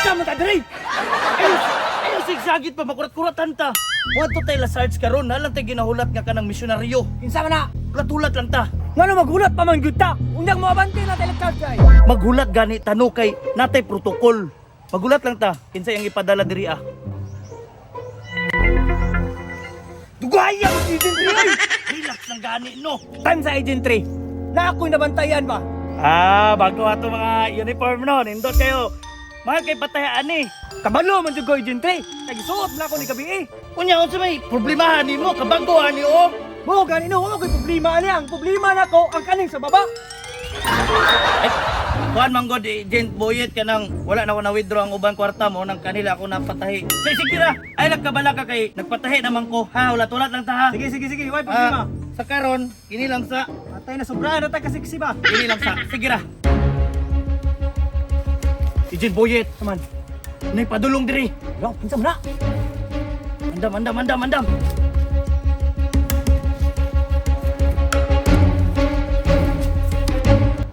Asa man ta diri? Ayos, ayos sigsagit pa makurat-kuratan ta. Muadto tay la Sarge karon na lang tay ginahulat nga kanang misyonaryo. Kinsa man na? Hulat-hulat lang ta. Ngano maghulat pa man gyud ta? Unyang moabante na tayo charge ay. Maghulat gani tano kay natay protocol. Maghulat lang ta kinsay ang ipadala diri ah. Dugayang Agent 3 ay. Relax lang gani no. Time sa Agent 3. Na ako'y nabantayan ba? Ah, bago ato mga uniform no, nindot kayo. Mga kay patayaan ni. Kabalo man jud ko Agent 3. Nagisuot na ako ni gabi eh. Unya unsa may problema ani mo kabago ani oh. Mo gani no, wala ko'y problema ani. Ang problema nako ang kaning sa baba. Ay, kuan man god Agent Boyet kanang wala na ko na withdraw ang ubang kwarta mo nang kanila ako napatahi. Sige sige ra. Ay nagkabala ka kay nagpatahi naman ko. Ha, ulat-ulat lang ta ha. Sige sige sige, way problema. Ah, sa karon kini lang sa Patay na sobrahan na ta kasi ba. kini lang sa. Sige ra. Agent Boyet, Naman. nay padulong diri. Lo, kinsa man na? Andam, andam, andam, andam.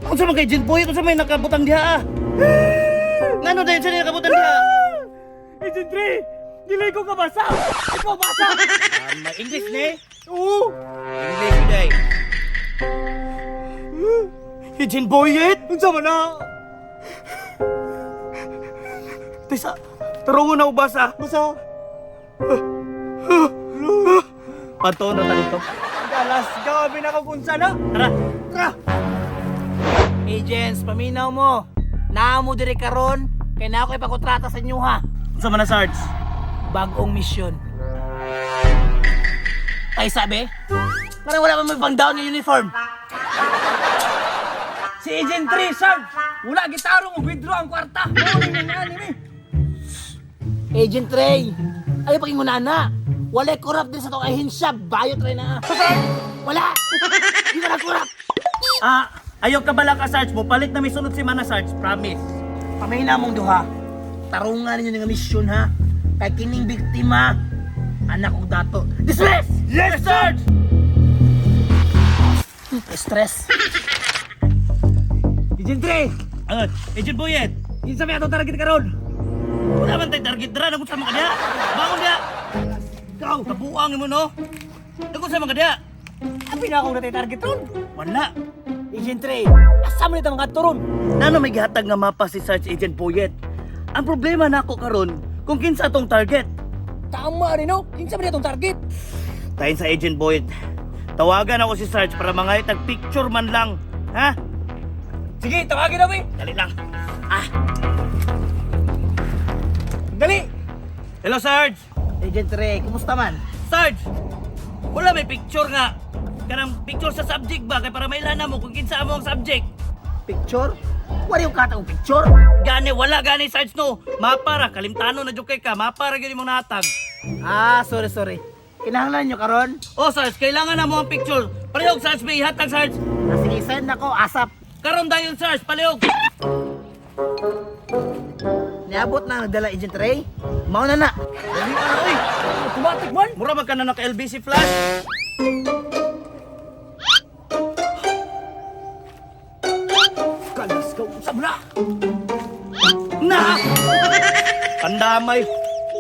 Unsa man kay Agent Boyet, unsa may nakabutang diha ah? Ngano dayon sa nakabutang diha? Agent 3, dili ko kabasa. Ikaw basa. Ah, English ni. Oo. English day. Agent Boyet! Unsa man na? Tisa, tarungon na ubasa. Basa. Pato na ta dito. Galas gabi na kung unsa na. Tara. Tara. Agents, paminaw mo. Naamo diri karon kay na ako ipakontrata sa inyo ha. Unsa man na Sarge? Bagong misyon. Ay sabi, parang wala pa may pang down yung uniform. Si Agent 3, Sarge. Wala gitarong og withdraw ang kwarta. Mao ni nga ni. Agent Ray, ay pakingunan na. Wala corrupt din sa tong ahensya, bayot rin na. Wala! Di na corrupt. Ah, ayaw ka bala ka Sarge mo. Palit na may sunod si Mana Sarge, promise. Pamina mong duha. Tarungan ninyo nga misyon ha. Kay kining biktima, anak og dato. Dismiss! Yes, Sarge! Stress. Agent 3, Ah, Agent Boyet, kinsa may atong target karon? wala man tay target dra nagkun sa mga diha. Bangon diha. Ikaw, kabuang mo no. Nagkun sa mga diha. Abi na akong natay target ron. Wala. Agent 3, asa man ito mga turon? Nano may gihatag nga mapa si Sarge Agent Boyet. Ang problema nako karon kung kinsa atong target. Tama rin no? Kinsa man itong target? Tayin sa Agent Boyet. Tawagan ako si Sarge para mangayot picture man lang. Ha? Sige, tawagin na we. Dali lang. Dali. Hello, Sarge! Agent Ray, kumusta man? Sarge! Wala may picture nga. Kanang picture sa subject ba? Kay para mailana mo kung kinsa mo ang subject. Picture? Wala yung katang picture? Gani, wala gani, Sarge, no. Mapara, kalimtano na jud kay ka. Mapara gyud imong nahatag. Ah, sorry, sorry. Kinahanglan nyo karon? Oh, Sarge, kailangan na mo ang picture. Palihog, Sarge, may ihatag, Sarge. Ah, sige, send ako, asap. Karon dayon, Sarge, palihog. Niabot na ang nagdala Agent Ray. Mao na na. Dali na, oy. Automatic man. Mura man ka na naka-LBC flash. Kalas ka, unsa man na? Na! Pandamay.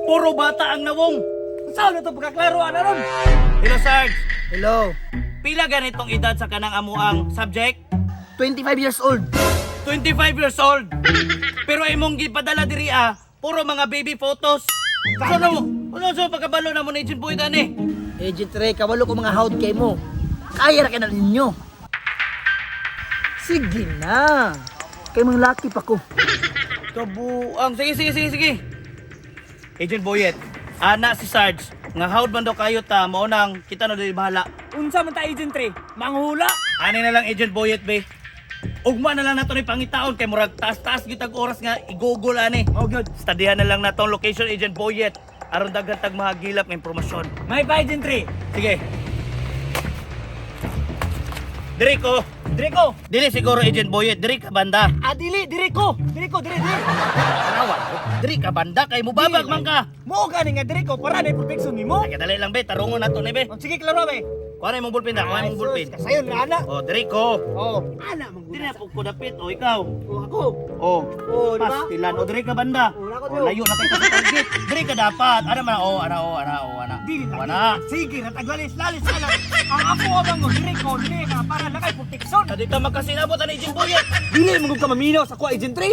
Puro bata ang nawong. Unsa na ito pagkaklaro ana ron? Hello, Sarge. Hello. Pila ganitong edad sa kanang amuang subject? 25 years old. 25 years old. Pero imong gipadala diri ah, puro mga baby photos. So na mo, ano so pagkabalo na mo na Agent Boy dani? Agent Ray, kawalo ko mga hawd kay mo. Kaya ra kay na ninyo. Sige na. Kay mga laki pa ko. Kabuang. Sige, sige, sige, sige. Agent Boyet, ana si Sarge, nga hawd man daw kayo ta, mao nang kita na dili bahala. Unsa man ta Agent 3? Manghula. Ani na lang Agent Boyet be. Ugma na lang nato ni pangitaon kay murag taas-taas gyud tag oras nga i-google ani. Oh good. Studyhan na lang nato ang location Agent Boyet aron daghan tag mahagilap nga impormasyon. May pa Agent 3. Sige. Diri ko. Dire ko. Dili siguro Agent Boyet, diri ka banda. Ah, dili, dire ko. Dire ko, dire, dire. Tarawa. Diri ka banda kay mubabag man ka. Mo gani nga dire ko para na protection nimo. Ay, kadali lang be, tarungon nato ni be. Oh, sige, klaro be. Kuha na imong ballpen da, kuha imong ballpen. Kasayon na ana. Oh, diri ko. Oh, ana man Diri na ko dapit oh ikaw. Oh, ako. Oh. Oh, di ba? Pastilan. O, diri ka banda. Oh, nako, Oh, Dio. layo na kay ka sa target. Diri ka dapat. Ana man oh, ana oh, ana oh, ana. Dili lagi. Ana. Sige, nataglalis lalis ana. Ang ako amang mo diri ko diri ka para nakay protection. Dili ka magkasinabot ani Agent Boyet. Dili man gud ka maminaw sa ako, Agent Ray.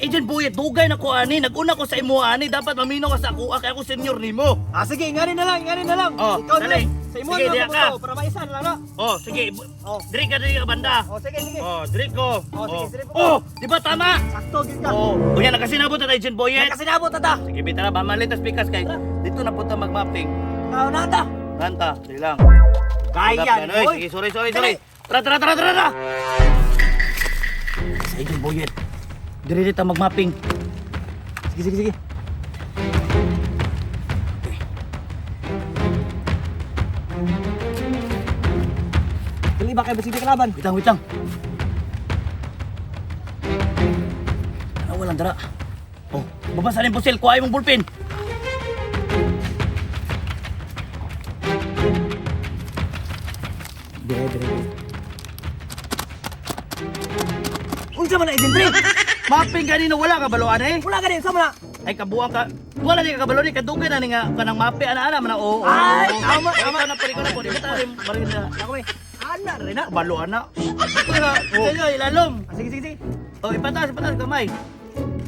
Agent Boyet, dugay na ko ani. Naguna ko sa imo ani, dapat maminaw ka sa ako kay ako senior nimo. Ah, sige, ingani na lang, ingani na lang. Oh, Ikaw na dali. lang. Sa imo Sige, na diya lang ka. ko para maisa na lang na. Oh, sige. Oh. Diri ka banda. Oh, sige, sige. Oh, diri ko. Oh, sige, diri ko. Oh, di ba tama? Sakto gid ka. Oh, unya nakasinabot na Agent Boyet. Nakasinabot ta ta. Sige, bitara ba malit tas pikas kay dito na punta magmapping. Tao na ta. Kanta, sige lang. Kaya, Oy, oy. sige, sorry, sorry, sorry. Tara, tara, tara, tara, tara. Sa Agent Boyet. Diri dito magmapping. Sige, sige, sige. Dali ba kay basig kalaban? Wait lang, wait lang. Tara, walang dara. Oh, babasa na yung pusil. Kuha yung bullpen. Dire, dire. Unsa man na Agent Ray? Mapping kanino wala ka baluan eh. Wala ka din, sa man na. Ay kabuang ka. Wala ni ka kabalo ni kadugay na ni nga kanang mapi ana ana man na oo. Ay, tama, tama. Ikaw na pari ko na po. Di ba tayo marin na. Ako eh. Ana rin na. Balo ana. Ito na. Sige, ilalom. Ah, sige, sige, sige. Oh, ipataas, ipataas kamay.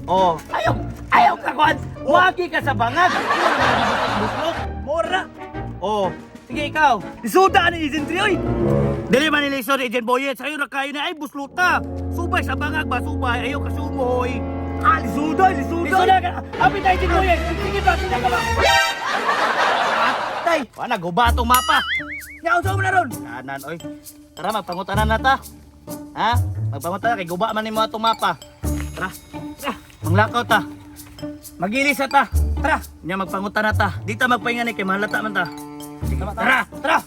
Oh, ayaw, ayaw ka kuan. Wagi ka sa bangag. Ikaw naman ang buslok. Mora. Oh, sige ikaw. Isuda ni Agent Ray oy. Dili man nila isod Agent Boyet, sayo ra kayo na ay busluta. Subay sa bangag ba subay, ayaw ka sumoy. Ah, lisuda, lisuda. Lisuda ka. Apit tayo Agent Boyet. Sige ba, sige ka ba. Tay, Wala guba atong mapa. nya unsa man na ron? Kanan oy. Tara magpangutanan na ta. Ha? Magpangutanan kay guba man nimo atong mapa. Tara. Tara, Manglakaw ta. Magilis na ta. tara. Nya magpangutana ta. Di ta magpahinga ni kay mahalata man ta. Sige, tara, tara.